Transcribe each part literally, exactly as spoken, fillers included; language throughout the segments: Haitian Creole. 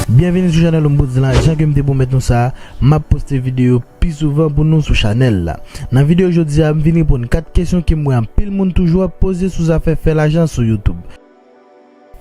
Byenvini sou chanèl Ompouz la. Jan ke m te pwomèt nou sa, m ap poste videyo pi souvan pou nou sou chanèl la. Nan videyo jodi a, m vin reponn kat kesyon ke m wè anpil moun toujou ap poze sou zafè fè lajan sou YouTube.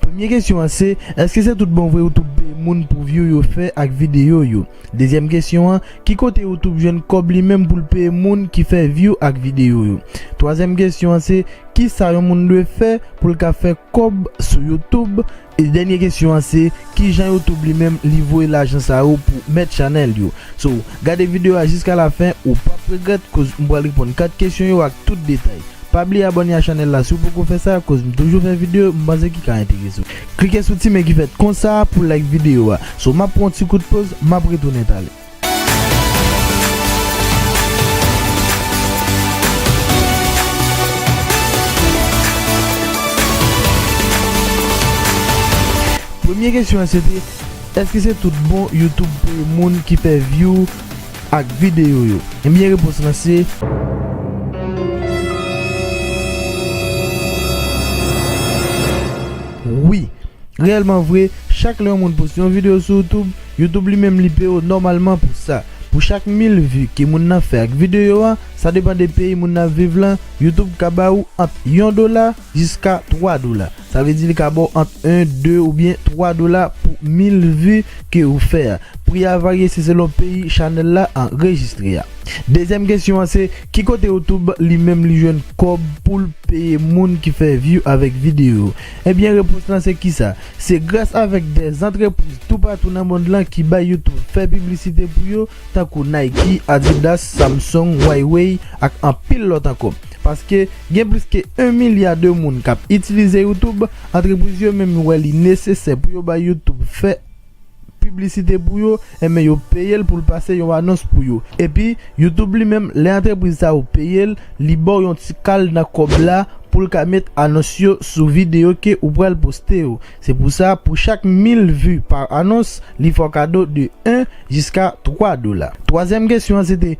Premye kesyon an se, èske se tout bon vre YouTube peye moun pou view yo fè ak videyo yo? Dezyèm kesyon an, ki kote YouTube jwenn kòb li menm pou l peye moun ki fè view ak videyo yo? Twazyèm kesyon an se, kisa yon moun dwe fè pou l ka fè kòb sou YouTube? E dènye kesyon an se, kijan YouTube li menm li voye lajan sa yo pou mèt chanèl yo? So, gade videyo a jiska lafen, ou p ap regrèt, koz m pral reponn kat kesyon yo ak tout detay. Pa bliye abòne a chanèl la si w poko fè sa, koz m toujou fè videyo m panse ki ka enterese w. Klike sou ti men ki fèt konsa pou like videyo a. So, m ap pran yon ti kout poz, m ap retounen talè. Premye kesyon an se te, èske se tout bon YouTube peye moun ki fè view ak videyo yo? Ebyen, repons lan se wi. Reyèlman vre, chak lè yon moun poste yon videyo sou YouTube, YouTube li menm li peye w nòmalman pou sa. Pou chak mil vi ke moun nan fè ak videyo a, sa depann de peyi moun nan ap viv lan, YouTube ka ba ou ant yon dola jiska twa dola. Sa vle di li ka ba w ant en, de oubyen twa dola pou mil vi ke ou fè a. Pri a varye, se selon peyi chanèl la anrejistre a. Dezyèm kesyon an se, ki kote YouTube li menm li jwenn kòb pou l peye moun ki fè view avèk videyo? Ebyen, repons lan se kisa? Se gras avèk de antrepriz toupatou nan mond lan ki bay YouTube fè piblisite pou yo, tankou Nike, Adidas, Samsung, Huawei ak anpil lòt ankò. Paske gen plis ke en milya de moun k ap itilize YouTube, antrepriz yo menm wè li nesesè pou yo bay YouTube fè piblisite pou yo, enben yo peye l pou l pase yon anons pou yo. Epi, YouTube li menm, lè antrepriz sa yo peye l, li ba w yon ti kal nan kòb la pou l ka met anons yo sou videyo ke ou pral poste yo. Se pou sa, pou chak mil vi pa anons, li fè w kado de en jiska twa dola. Twazyèm kesyon an se te,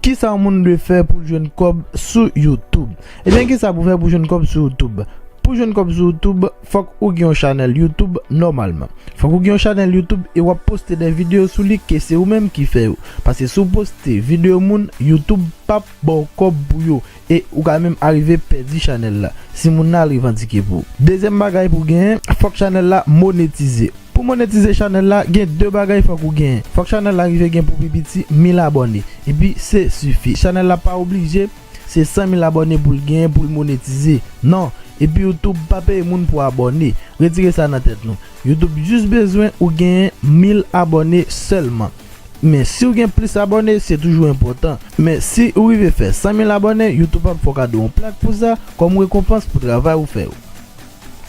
kisa yon moun dwe fè pou l jwenn kòb sou YouTube? Ebyen, kisa pou fè pou jwenn kòb sou YouTube? Pou jwenn kòb sou YouTube, fòk ou gen yon chanèl YouTube nòmalman. Fòk ou gen yon chanèl YouTube e w ap poste de videyo sou li ke se ou menm ki fè yo. Paske si w poste videyo moun, YouTube p ap ba w kòb pou yo. E ou ka menm arive pèdi chanèl la, si moun nan al revandike pou ou. Dezyèm bagay pou genyen, fòk chanèl la monetize. Pou monetize chanèl la, gen de bagay fòk ou genyen. Fòk chanèl la rive gen pou pi piti mil abòne. Epi se sifi. Chanèl la pa oblije se san mil abòne pou l genyen pou l monetize. Non. Epi YouTube pa peye moun pou abòne. Retire sa nan tèt nou. YouTube jis bezwen ou genyen mil abòne sèlman. Men si w gen plis abòne, se toujou enpòtan. Men si ou rive fè san mil abòne, YouTube ap fè w kado yon plak pou sa, kòm rekonpans pou travay ou fè yo.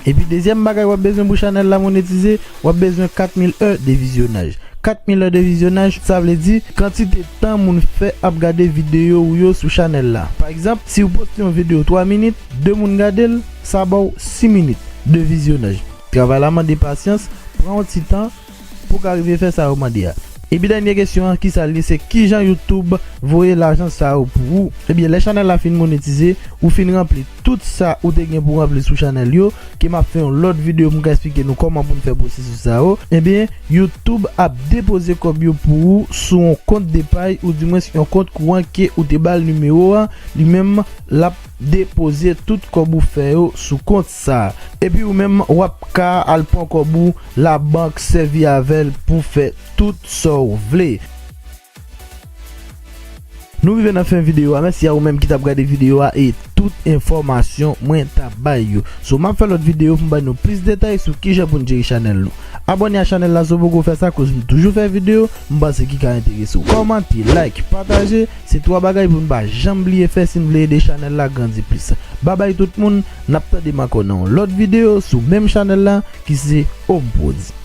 Epi dezyèm bagay w ap bezwen pou chanèl la monetize, w ap bezwen kat mil è de vizyonaj. Kat mil è de vizyonaj, sa vle di kantite tan moun fè ap gade videyo ou yo sou chanèl la. Pa egzanp, si w poste yon videyo twa minit, de moun gade l, sa ba w sis minit de vizyonaj. Travay la mande pasyans, pran yon ti tan pou w ka rive fè sa yo mande a. Epi dènye kesyon an, kisa l ye, se kijan YouTube voye lajan sa yo pou ou? Ebyen, lè chanèl la fin monetize, ou fin ranpli tout sa ou te gen pou ranpli sou chanèl yo, ke m ap fè yon lòt videyo pou m ka eksplike nou kòman pou n fè pwosesis sa yo, ebyen, YouTube ap depoze kòb yo pou ou sou yon kont de pay, oudimwens yon kont kouran ke ou te ba l nimewo a, li menm, l ap depoze tout kòb ou fè yo sou kont sa a. Epi ou menm, w ap ka al pran kòb ou, labank sèvi avè l pou fè tout sa w vle. Nou rive nan fen videyo a. Mèsi a ou menm ki t ap gade videyo a e tout enfòmasyon mwen t ap bay yo. So, m ap fè lòt videyo pou m bay nou plis detay sou kijan pou n jere chanèl nou. Abòne a chanèl la si w poko fè sa, koz m toujou fè videyo m panse ki ka enterese w. Kòmante, like, pataje, se twa bagay pou n pa janm bliye fè si n vle ede chanèl la grandi plis. Babay tout moun, n ap tande m ankò nan yon lòt videyo sou menm chanèl la ki se Ompouz.